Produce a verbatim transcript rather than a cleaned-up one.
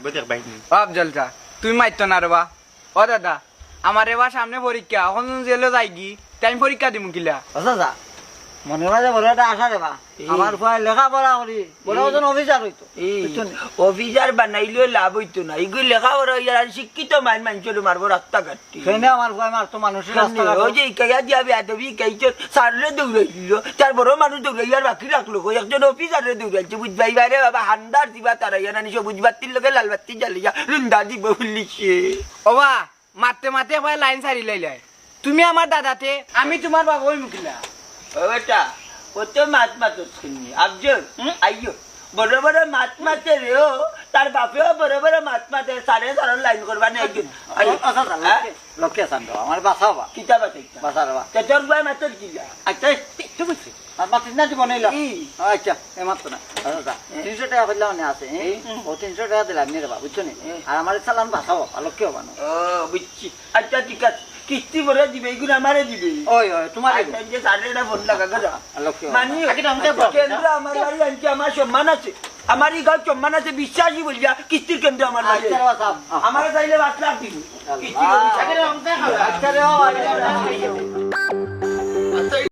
ওই দেখ ভাই। বাপ জলসা, তুমি মাতিও না রে বা। ও দাদা, আমার এবার সামনে পরীক্ষা, অখন জেলো যাইগি, তাইন পরীক্ষা দিমু কিলা? ও চাচা, মনের মাঝে বড় একটা আশা রে বা। এই। আমার ফুয়ায় লেখাপড়া করি, বড় এই। একজন অফিসার অইতো। এই। বুঝছো নি? অফিসার বানাইলেও লাভ অইতো না। ইগু লেখাপড়া অইয়া আর শিক্ষিত মাইন মানষরে মারবো রাস্তাঘাট। কেনে আমার ফুয়ায় মারতো মানুষরে রাস্তাঘাটো? ওই যে ইকাইয়া দিয়া বেয়াদবি ইকাইছে, স্যাররে দৌড়াইলো, তার বড় মানুষ দৌড়াইয়ার বাকি রাখলো কই, একজন অফিসাররে দৌড়াইছে, বুঝবায় রে বাবা, হান্দার দিবা তারা ইয়া নানি সবুজ বাত্তির লগে লাল বাত্তি জ্বালাইয়া রুন্দা দিব পুলিশে। ওবা, মাততে মাততে একবার লাইন ছাড়ি লাইলায়। তুমি আমার দাদাতে, আমি তুমার বাবা অইমু কিলা? ও বেটা, ও তো মাত মাতস কিনি। আফজল, হুম? আইও। বড় বড় মাত মাতে রে ও, তার বাপেও বড় বড় মাত মাতে, সাড়ে সাড়ে লাইন করবা না একদিন। আইও। ও, ও, চাচা, হ্যাঁ? লক্ষ্মী, লক্ষ্মী আছান তো, আমার বাঁচাও বা। কিতা বাঁচাইতা? বাঁচা রে বা। তে তোর বায় মাতর কিলা? আচ্ছা, একটু বুঝছি। আর মাতিস না জীবনে এলো। ই। আচ্ছা, এ মাত্র না। আচ্ছা, আচ্ছা। এ। তিনশো টাকা কইলাম মনে আছে, এ? এ। ও তিনশো টাকা দিলাম নি রে বা, বুঝছো নি? এ। আর আমার চালান বাঁচাও, আর লক্ষ্মী হবা না। ও, বুঝছি। আচ্ছা, ঠিক আছে। কিস্তি ভরে দিবে, ইগুন আমারে দিবে। ওই, ওই, তোমারে আচ্ছা, দিবে। যে সাড়ে এটা ফোন লাগা, গো, যাও। আর লক্ষ্মী হবা। মানি, আগে রমজান আচ্ছা, বল। কেন্দ্র আমার বাড়ি আনছে, আমার সম্মান আছে। আমার এই গাঁও সম্মান আছে, বিশ্বাসী বলিয়া কিস্তির কেন্দ্র আমার বাড়ি আচ্ছা, আনছে। বাবা, সাহেব। আমারে চাইলে পাঁচ লাখ দিবে। আল্লাহ। কিস্তি ভরে দিবে। আগে রমজান খাওয়া। আচ্ছা রে বাবা, আগে রমজান খাওয়া। আচ্ছা,